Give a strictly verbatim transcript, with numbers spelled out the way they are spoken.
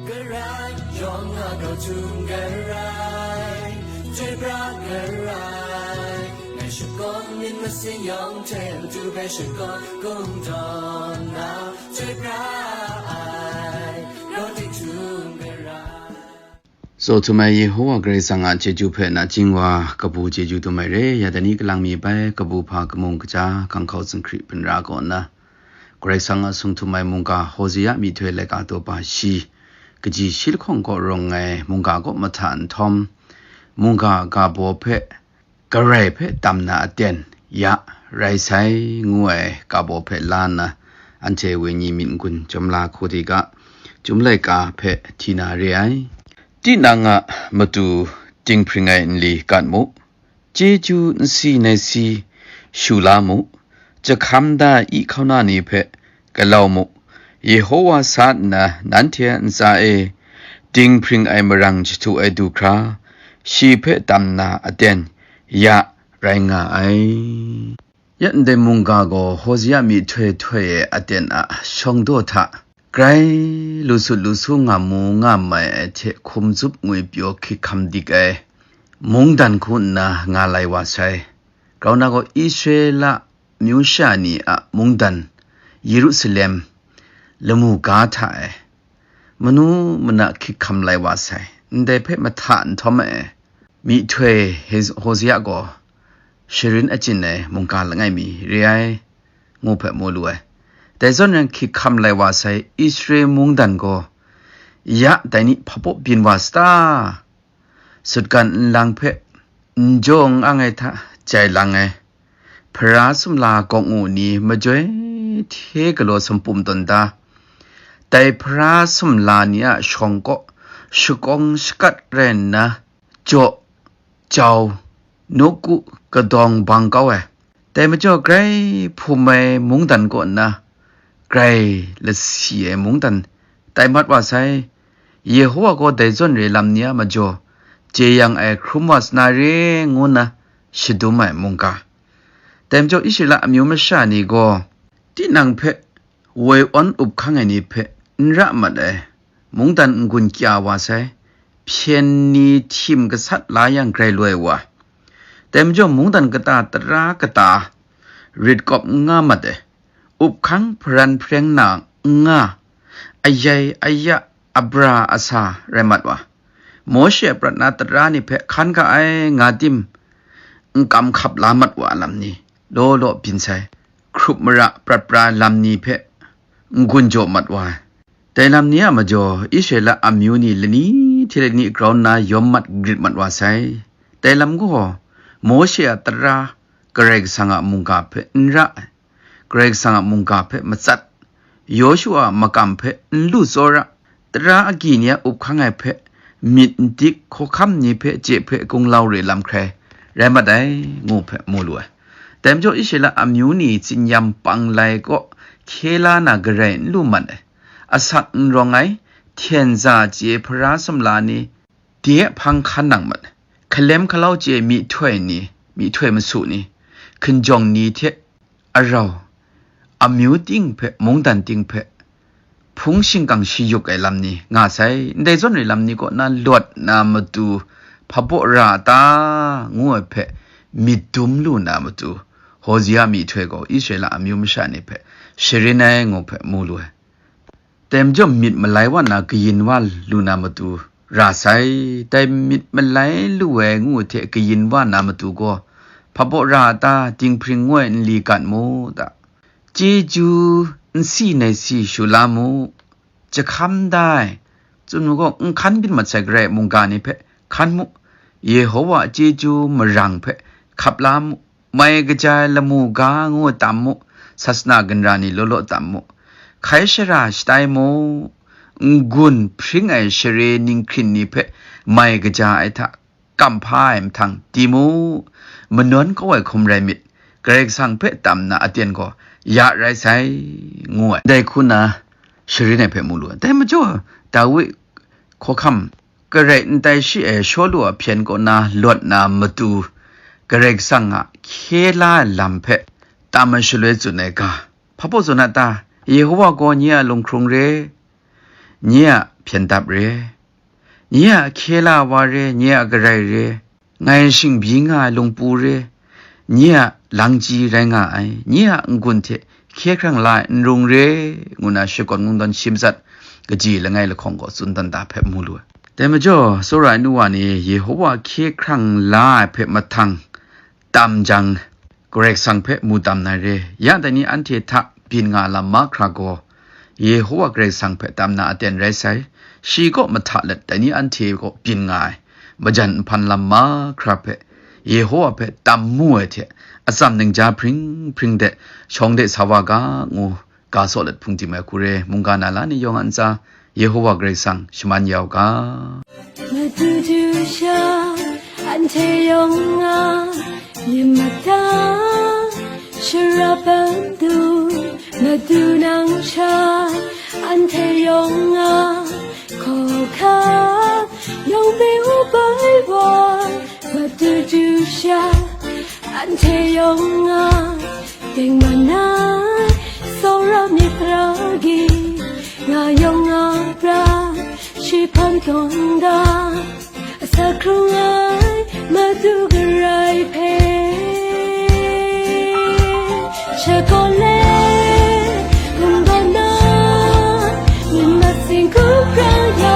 Karai, yawng a grau htum karai, chyoi pra karai, ngai shakawn myit masin yawng hte matu hpe shakawn kungdawn na, chyoi pra ai, grau htum karai. Tsaw htum ai Yehowa Karai Kasang a chyeju hpe nachying wa kabu chyeju dum ai re, ya dai ni kalang mi bai kabu hpa kamung kaja, kanghkau zinghkri hpinra kaw nna, Karai Kasang a sung htum ai mungga Hosea myihtoi laika daw pa shi, kaji shi lahkawng kaw rawng ai mungga kaw mahta nhtawm, mungga ga baw hpe, Karai hpe tam na aten, ya, rai sai, ngu ai ga baw hpe la nna, anhte wenyi myit n-gun chyawm la hku de ga, Chyum laika hpe hti na re ai. Tinang a matu dinghpring ai nli gat mu, chyeju nsi nai si shu la mu, jahkam da ai i hkauna ni hpe galau mu, Yehowa sa nna nanhte a ntsa e dinghpring ai marang jahtu ai du hkra, shi hpe tam na aten, ya, rai nga ai. Ya ndai mungga gaw Hosea myihtoi htoi ai aten a shawng daw hta, grai lu sut lu su nga mu nga mai ai hte hkum zup ngwi pyaw hkik hkam dik ai mungdan hku nna nga lai wa sai. Grau na gaw Israela amyu sha ni a mungdan, Yerusalem, lamu ga hta e, manu mana hkik hkam lai wa sai. Ndai hpe mahta nhtawm e, myihtoi Hez-, Hosea gaw sharin achyin ai mungga langai mi re ai, ngu hpe mu lu ai. Dai zawn rai hkik hkam lai wa sai Israel mungdan gaw, ya dai ni hpabaw byin wa sa ta? Sutgan nlang hpe n jaw n ang ai hta jai lang ai, hpara sumla gawng u ni majoi hte galaw sumpum tawn da. Dai hpara sumla ni a shawng kaw shakawng shakat rai nna, jaw, jau, nawku, kadawng bang kau ai. Dai majaw grai hpum ai mungdan kaw nna, grai lasi ai mungdan tai mat wa sai. Yehowa gaw dai zawn re lam ni a majaw jeyang ai hkrum wa sa na re, ngu nna shadum ai mungga. Dai majaw Israela amyu masha ni gaw tinang hpe woi awn up hkang ai ni hpe n ra mat ai, mungdan n-gun kya wa sai, hpyen ni htim gasat la yang grai loi wa. Dai majaw mungdan kata tara kata rit kawp n nga mat ai, up hkang hparan hpreng na n nga, ayai aya abra asa rai mat wa. Mawshe a prat na tara ni hpe hkan ga ai nga tim, n kam hkap la mat wa lam ni, law law byin sai, hkrup mara prat pra lam ni hpe n-gun jaw mat wa ai. Dai lam ni a majaw, Israela amyu ni lani hte lani grau nna yawm mat grit mat wa sai. Dai lam gaw, Mawshe a tara Karai Kasang a mungga hpe n ra ai, Karai Kasang a mungga hpe matsat, Yawshua a makam hpe n lu tsawra, tara agyi ni a up hkang ai hpe myit n dik, hkawhkam ni hpe je hpe gunglau re lam hkrai rai mat ai, ngu hpe mu lu ai. Dai majaw Israela amyu ni tsinyam panglai kaw hkye la na garai n lu mat ai, asak n rawng ai, hten za chye hpara sumla ni, de hpang hkan nang mat ai, hkalem hkalau chye myihtoi ni, myihtoi masu ni, hkinjawng ni hte arau, amyu ting hpe, mungdan ting hpe, hpung shingkang shayuk ai lam ni nga sai. Ndai zawn re lam ni kaw na lawt na matu hpabaw ra a ta? Ngu ai hpe myit dum lu na matu, Hosea myihtoi gaw Israela amyu masha ni hpe sharin ai ngu hpe mu lu ai. Dai majaw myit malai wa na kayin wa lu na matu ra sai. Dai myit malai lu ai ngu hte kayin wa na matu gaw, hpabaw ra a ta? Dinghpring ngoi nli gat mu ta? Chyeju n si nai si shu la mu, jahkam da ai, tsun mu gaw, n hkan byin mat sai garai mungga ni hpe hkan mu, Yehowa a chyeju marang hpe hkap la mu, mai kaja ai lamu ga ngu tam mu, sasana ginra ni law law tam mu, hkai shara shatai mu, n-gun hpring ai share ninghkrin ni hpe mai kaja ai hta, kamhpa ai mahtang, di mu, manawn kau ai hkum rai myit, Karai Kasang hpe tam na aten gaw ya rai sai, ngu ai. Dai hku na sharin ai hpe mu lu ai. Dai majaw, Dawi hkawhkam, karai n tai shi ai Shawlu a hpyen kaw na lawt na matu, Karai Kasang a hkye la ai lam hpe tam ai shaloi tsun ai ga, hpabaw zawn a ta? Yehowa gaw nye a lunghkrung re, nye a hpyen dap re, nye a hkye la wa re, nye a garai re, ngai shingbyi nga ai lungpu re, nye a langji rai nga ai, nye a n-gun hte hkye hkrang la ai n rung re, ngu na shakawn kungdawn shi matsat kaji langai lahkawng gaw tsun dan da hpe mu lu ai. Dai majaw, tsawra ai nu wa ni Yehowa hkye hkrang la ai hpe mahtang tam jang, Karai Kasang hpe mu tam na re. Ya dai ni anhte hta byin nga lam mahkra gaw, Yehowa Karai Kasang hpe tam na aten rai sai. Shi kaw mahta let dai ni anhte kaw byin nga ai, majan nhpan lam mahkra hpe, Yehowa hpe tam mu ai hte, atsam ningja hpring hpring de, shawng de sa wa ga, ngu ga saw let hpung tim ai hku re, mungga na la ni yawng a ntsa, Yehowa Karai Kasang shaman ya u ga. Madu du sha, anhte yawng a, lim mada, shara ban du, madu nang sha, anhte yawng a, hkawhkam, yawng hpe u bai wa, madu du sha, anhte yawng a, teng manai, tsawra myit tara gi, nga yawng a pra, shi hpan tawn ga, asa hkrung ai, madu garai hpe. Shakawn le, kungdawn na, myit masin hkungga ya,